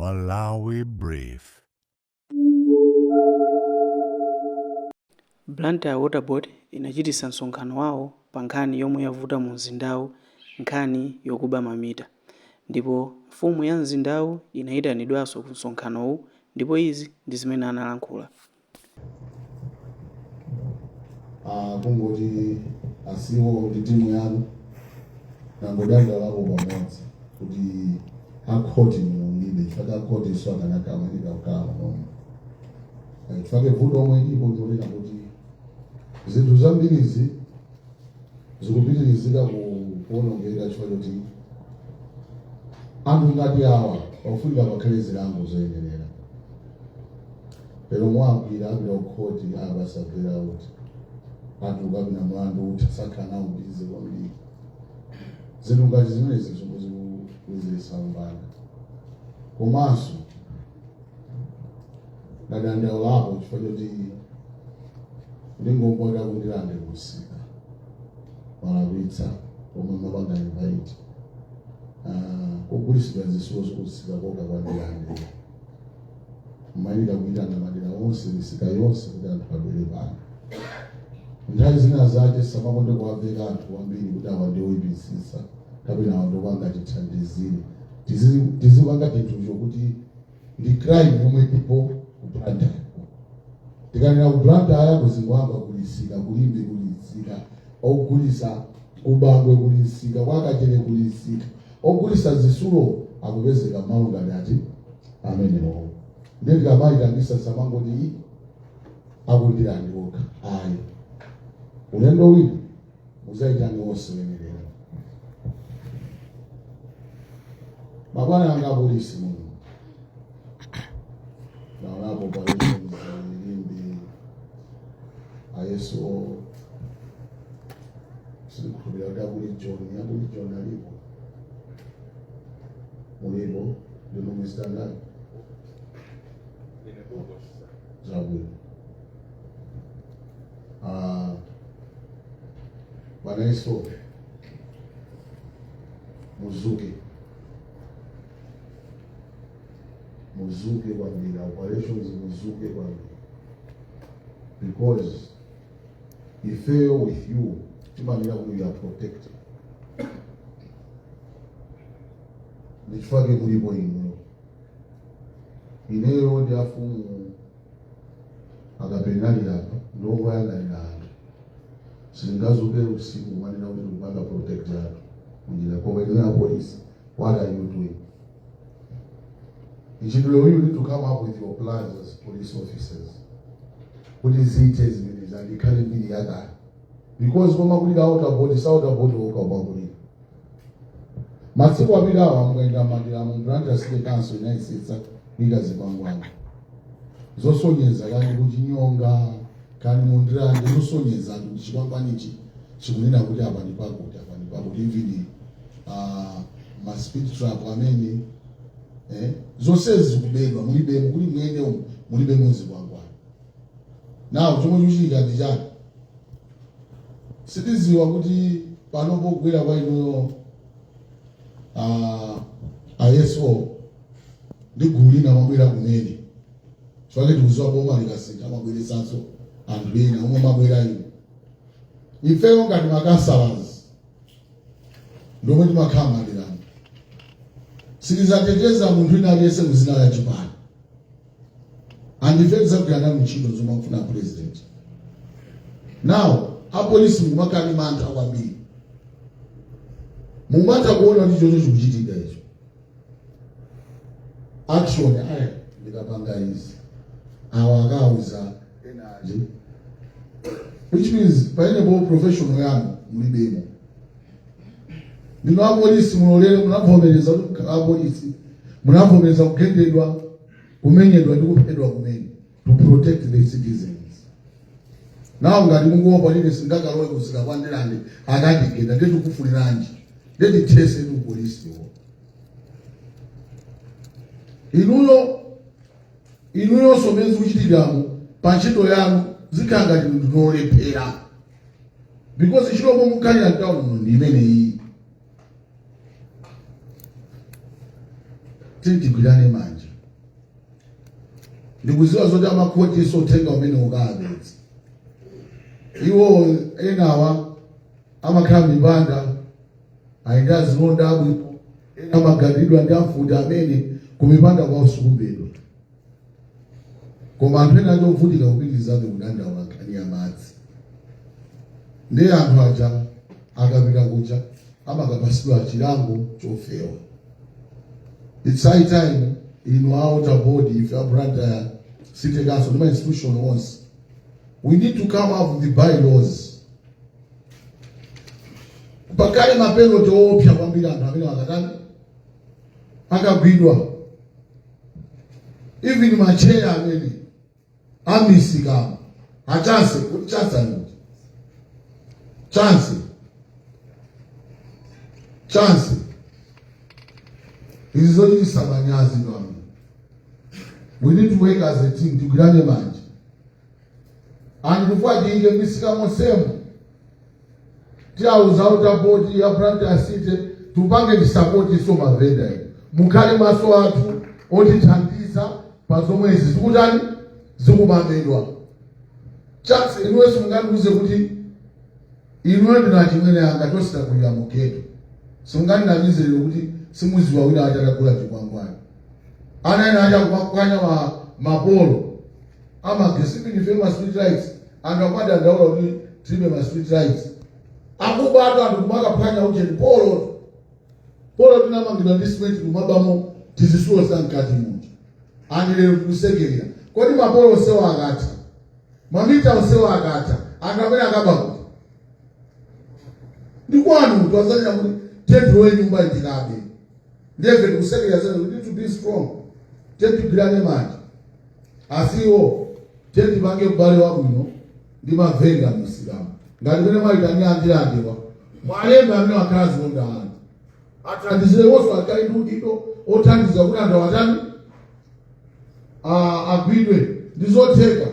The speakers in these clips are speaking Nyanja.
Malawi Brief. Blantyre Water Board inachititsa msonkhano wawo pa nkhani yomwe yavuta mu mzindawu nkhani yokuba mamita ndipo mfumu ya mzindawu inayitanidwanso ku msonkhanowu ndipo izi ndi zimene analankhula. Ah, kungoti asiwo ndi timu yanu nangodandaulako pamodzi kuti akhoti mulibe chifukwa akhoti so akanakamanika kukhala munomo. Chifukwa vuto omwe ilipo ndikunena kuti zinthu zambirizi zikupitirizika kuwonongeka chifukwa choti anthu ngati awa pakufunika pakhale zilango zoyenerera. Lero mwagwira, apita kukhoti, apasa bail out, atuluka pina, mlandu utha, sakhala nawo busy kwambiri. Zinthu ngati zimenezi zomwe zikubwezeretsa umbanda. Komanso ndadandaulapo chifukwa choti ndingombota ku Ndirande kumsika mwalakwitsa pomwe mapanga invite kugulitsidwa zitsulo zikusika koka kwa Ndirande. Mumayenera kuyitana madera onse, misika yonse, kuti anthu abwere pano. Nthawi zina zake samakonde kuwaveka anthu kwambiri kuti awa ndi oyipisisa kapena awa ndi opanga tithandizire. Tizipanga chinthucho kuti ndi crime yomwe ilipo ku Blantyre. Tikanena ku Blantyre, ku Zingwangwa kuli msika, ku Limbe kuli msika ogulisa, ku Bangwe kuli msika, kwa Kachere kuli msika ogulisa zitsulo, akupezeka malo ngati ati amenewo. Ndiye tikamayitanisa samangoti aku Ndirande okha ayi. Ulendo wina muzayitane onse oyenerera. Mabwana anga apolisi muno naonapo operations Limbe ayeso sindikukhulupirira kuti akuli John, akuli John alipo, mulipo ndinu Mr. Ndani zabwino. Ah, bwana Yesu, muzuke, muzuke kwambiri, operations muzuke kwambiri, because ifeyo with you timanena kuti we are protected. Ndichifukwa mulipo inuyo. Ineyo ndi afumu akapenali apa ndongoyang'anira anthu, sitingazuke usiku kumanena kuti tikupanga protect anthu munjira. Koma inuyo apolisi, what are you doing? Ichidule, you need to come up with your plans as police officers kuti zite zimene zandikhale mbiri yakale, because pamakulira Water Board, sa Water Board woka umakulira. Masiku apitawo mukayenda madera mu Blantyre City Council inayesetsa kuyika zikwangwani zosonyeza kani kuchinyonga kani mu Ndirande, zosonyeza anthu kuti chikwangwanichi chikunena kuti apa ndi pakuti, apa ndi pakuti, even ma speed trap amene zonsezi zikubedwa, mulibemo kuli mwene umu, mulibemo zikwangwani. Nawo chomwe chikuchitika ndi chani? Sitiziwa kuti pano pogwera kwa inuyo ayeso ndi gulu lina mabwera kumene chifukwa tikuziwa boma likasintha amabweresanso anthu ena omwe mabwera inu. Ifeyo ngati ma councillors ndomwe timakhala maderano, sitizateteza munthu wina aliyense muzina la chipani, and ife tidzagwira nanu ntchito zomwe akufuna president. Now apolisi mukumakhala ndi mantha kwambiri, mumatha kuona kuti chocho chikuchitika icho, action aya ndikapanga izi awa akauza ena aje, which means pamenepo professional yanu mulibemo. Ndinu apolisi, mulolere, munavomereza kuti mukhala apolisi, munavomereza kugendedwa, kumenyedwa ndi kuphedwa kumene to protect the citizens. Nawo ngati mukuopa lile singakalowe kusika kwa Ndirande akandigenda, ndiye tikufuniranji? Ndiye tithese ndi upolisiwo. Inuyo, inuyonso mmene zikuchitikiramo pa ntchito yanu zikhala ngati ndinolephera, because ntchito yomwe mukhalira mtawuni muno ndi imeneyi. Tigwirane manja. Ndikuziwa zoti amakhoti uthenga umene ukapeza iwo enawa amakhala mipanda, ayenda azilonda abwino, ena amagadidwa ndi amfuti amene kumipanda kwawo sikumbedwa, koma anthu ena achovutika kupitirizabe kudandaula nkhani ya madzi. Ndiye anthu aja akapita kuja amakapasidwa chilango chofewa. It's high time inu a Water Board, ife a Blantyre City Council ndi ma institution onse, we need to come up with the bylaws pakale ma penalty owopsa kwambiri anthu amene akatani, akagwidwa. Even macheya amene amisikamo achanse kuti chance ali kuti chance chance izi zochitisa manyazi pano. We need to work as a team, tigwirane manja and kufuwa tiike misika monsemo, tiauza Water Board ya Blantyre City tupange ndi support. So mavenda ino mukhale maso athu otithandiza pa zomwezi zikutani, zikumamedwa. Chance inuwe simungandiuze kuti inuwe ndina chimwene anga tositakulira mu ghetto, simungandinamizerero kuti simuziwa wina achatagula chikwangwani, ana ena acha kumakwanya mapolo amagesi. Even ife ma street lights, anthu akumadandaula kuti tilibe ma street lights, akubadwa anthu kumakaphwanya ucheni polo. Polo tinamangidwa ndi simenti, kumabamo tizisulo za mkati muja, ani lero tikusekerera. Kodi mapolo onsewa akatha, mamita onsewa akatha, anthu amene akaba kuti ndi kwanu twazanira kuti tentilowe nyumba itikabe? Ndiye tikusekerera zene. We need to be strong, tentigwirane manja asiwo, tentipange ubale wabwino ndi mavenda misilamu ngati mene mwayitani andilandiwa mwalembe amene wakhala zilonda anthu athandizire wonso akhale ndi udindo othandiza kuti anthu awatani, agwidwe. Ndi zotheka.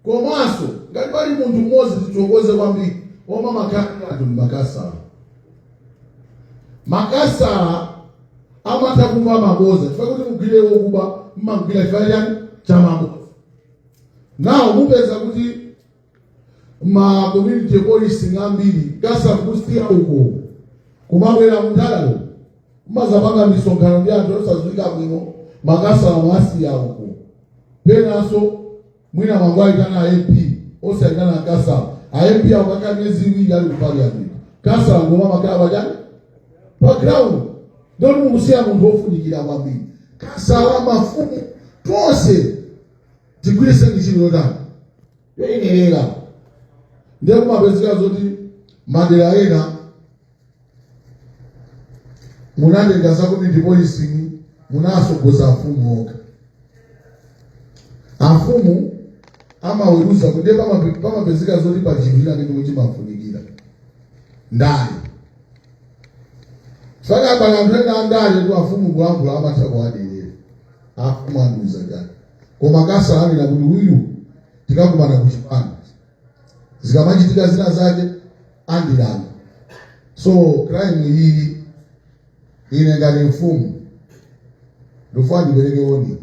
Komanso ngati pali munthu mmodzi tithokoze kwambiri omwe amakhala ndi anthu ndi makasala. Makasala amatha kumva maboza chifukwa kuti mugwire wokuba mmagwira chifukwa chani? Cha maboza. Nawo mupeza kuti ma community policing ambiri kasakusiya uko kumabwera mundalo kumazapanga misonkhano ndi anthu osadziwika bwino, makasala mwasiya uko. Penanso mwina mangwayitana a MP osayitana akasala. A MP akakhala miyezi 2 ali ku parliament, kasala ngoma makhala pachani, pa ground. Ndoti mukusiya munthu wofunikira kwambiri, kasala. Mafumu tonse tigwirise ntchito yotani, yoyenerera. Ndiye kumapezeka zoti madera ena munatenga za community policing, munasogoza afumu okha. Afumu amaweruza kuti pamapezeka zoti pa chinthu china chomwe chimafunikira ndale. Saka pali anthu ena andale tu afumu kulankhula amatha kuwaderera, afumu andiuza chani, koma kasalanira kuti uyu tikakumana kuchipani zikamachitika zina zake andilanga. So crime iyi, ine ngati mfumu ndifuna ndipereke warning.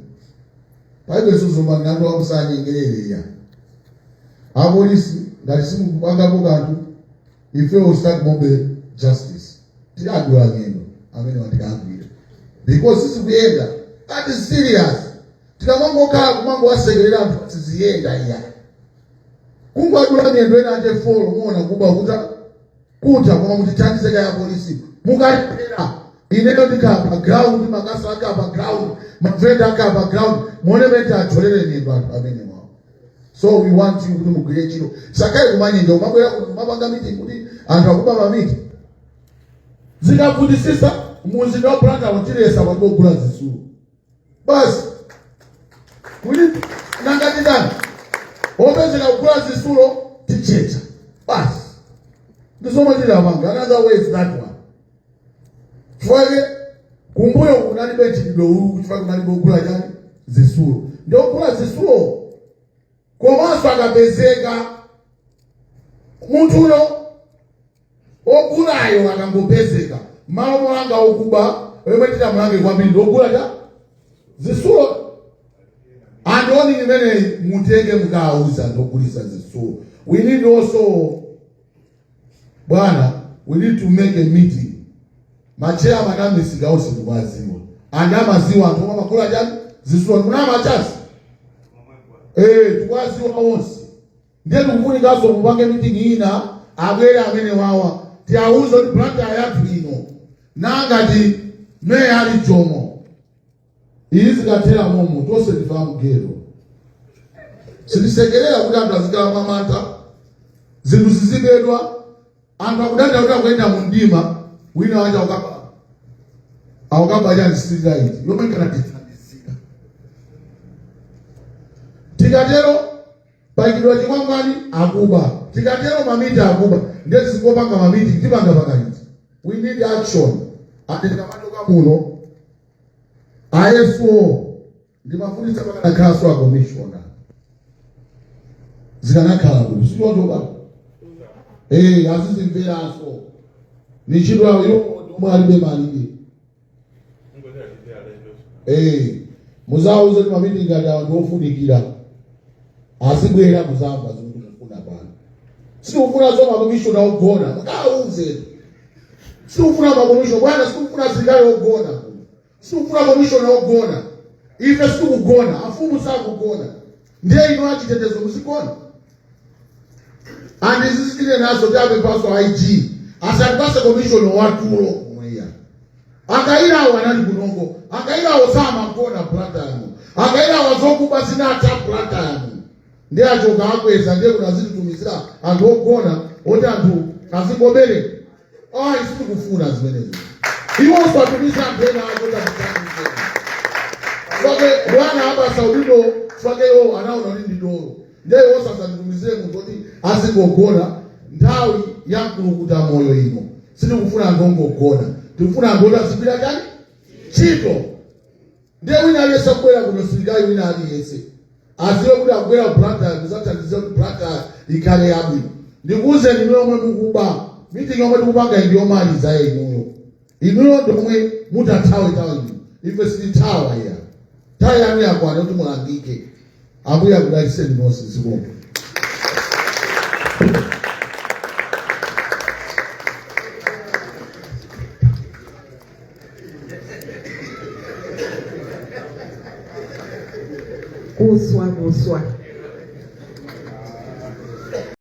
Palibe suzuma mlandu wakusanyengerereya. Apolisi, ngati simukupangapo kanthu, ife will start mob justice. Tiadula nyendo amene watikagwira because sizikuyenda. That is serious. Tikamangokhala kumangowasekerera anthu, siziyenda iya. Kungoadula miyendo ena ate four, muona kuba kuta kutha. Koma mutithandize kaya polisi, mukalephera ineyo ndikhala pa ground, makasa akhala pa ground, mavenda akhala pa ground, muone mene atholere miyendo anthu amene wawo. So we want you kuti mugwire ntchito. Sakaye kumanyenja umabwera kuti umapanga meeting kuti anthu akuba mamita, zikavutisisa muzinda wa Blantyre utilesa kwagogula zisulo basi. Kuti nangati ndani opezeka kugula zisulo, tichecha basi. Ndizomwe tilapanga. Another way is that one. Chifukwa kumbuyo kunalibe chididwe uwu, chifukwa kunalibe ogula chani, zisulo. Ndi ogula zisulo komanso akapezeka munthuyo ogulayo akangopezeka, malo molanga okuba yomwe titamulange kwambiri ndi ogula cha zisulo. Anthu Warning imeneyi mutenge mukauza anthu ogulisa zitsulo. We need also, bwana, we need to make a meeting. Machairman a misika onse tikuwaziwa, and amaziwa anthu omwe amagula chani zitsulo kuna machasi, tikuwaziwa onse. Ndiye tikufunikanso mupange meeting ina, abwere amene wawa, tiawuze kuti Blantyre yathu ino nangati meya ali Jomo, iyi zikathera momo tonse tifa mgero. Sitisekerera kuti anthu azikhala mwamantha, zinthu zizibedwa, anthu akudanda kuti akuyenda mu mdima. Wina wacha akukaba, akukaba chani? Street light yomwe ikanatithandizira. Tikatero paikidwa chikwangwani, akuba. Tikatero mamita akuba. Ndiye tizingopanga mamiti, tipanga pakaliti? We need action. Ati tikamatoka muno ayesuwo ndimafunitsa pakanakhalanso a commissioner, zikanakhala bwino, sichoncho? Azizimveranso ni ntchito yawo iwo omwe alibe malire. Muzawuze kuti mamitingi ati anthu ofunikira azibwera, muzamva zimene tikufuna pano. Sitikufuna zo makomishona ogona, mukawuze. Sitikufuna makomishona, bwana, sitikufuna asilikali ogona kuno, sitikufuna komishona ogona. Ife sitikugona, afumu sakugona, ndiye inu achitetezo muzigona? Andizizitire nazo tiapemphaso IG asatipase komishona watulo kuno iya. Akairawo anali kunongo, akairawo samagona Blantyre, akairawo zokuba zinatha Blantyre, ndi achoka akweza, ndiye kuti azititumizira anthu ogona oti anthu azingobereka. Ayi, sitikufuna zimenezo. Iwonso atumiza anthu ena akoti atithandize. Fake bwana abasa udindo, fake iwo anaona kuti ndi dolo, ndiye iwonso asatitumizire munthu oti azingogona. Nthawi ya mkulukuta moyo ino, sitikufuna anthu ongogona, tikufuna anthu oti azigwira chani? Ntchito. Ndiye wina aliyense akubwera kuno, silikali wina aliyense aziwe kuti akubwera ku Blantyre kuzathandiza kuti Blantyre ikhale yabwino. Ndikuwuzeni inuyo omwe mukuba, meeting yomwe tikupanga iyi ndiyomaliza ya inuyo. Inuyo ndomwe mutathawe tawe inu, ife sitithawa iya. Nthawi yanu yakwana kuti mulangike. Ambuye akudalitseni nonse, zikomo. Kuswa kuswa.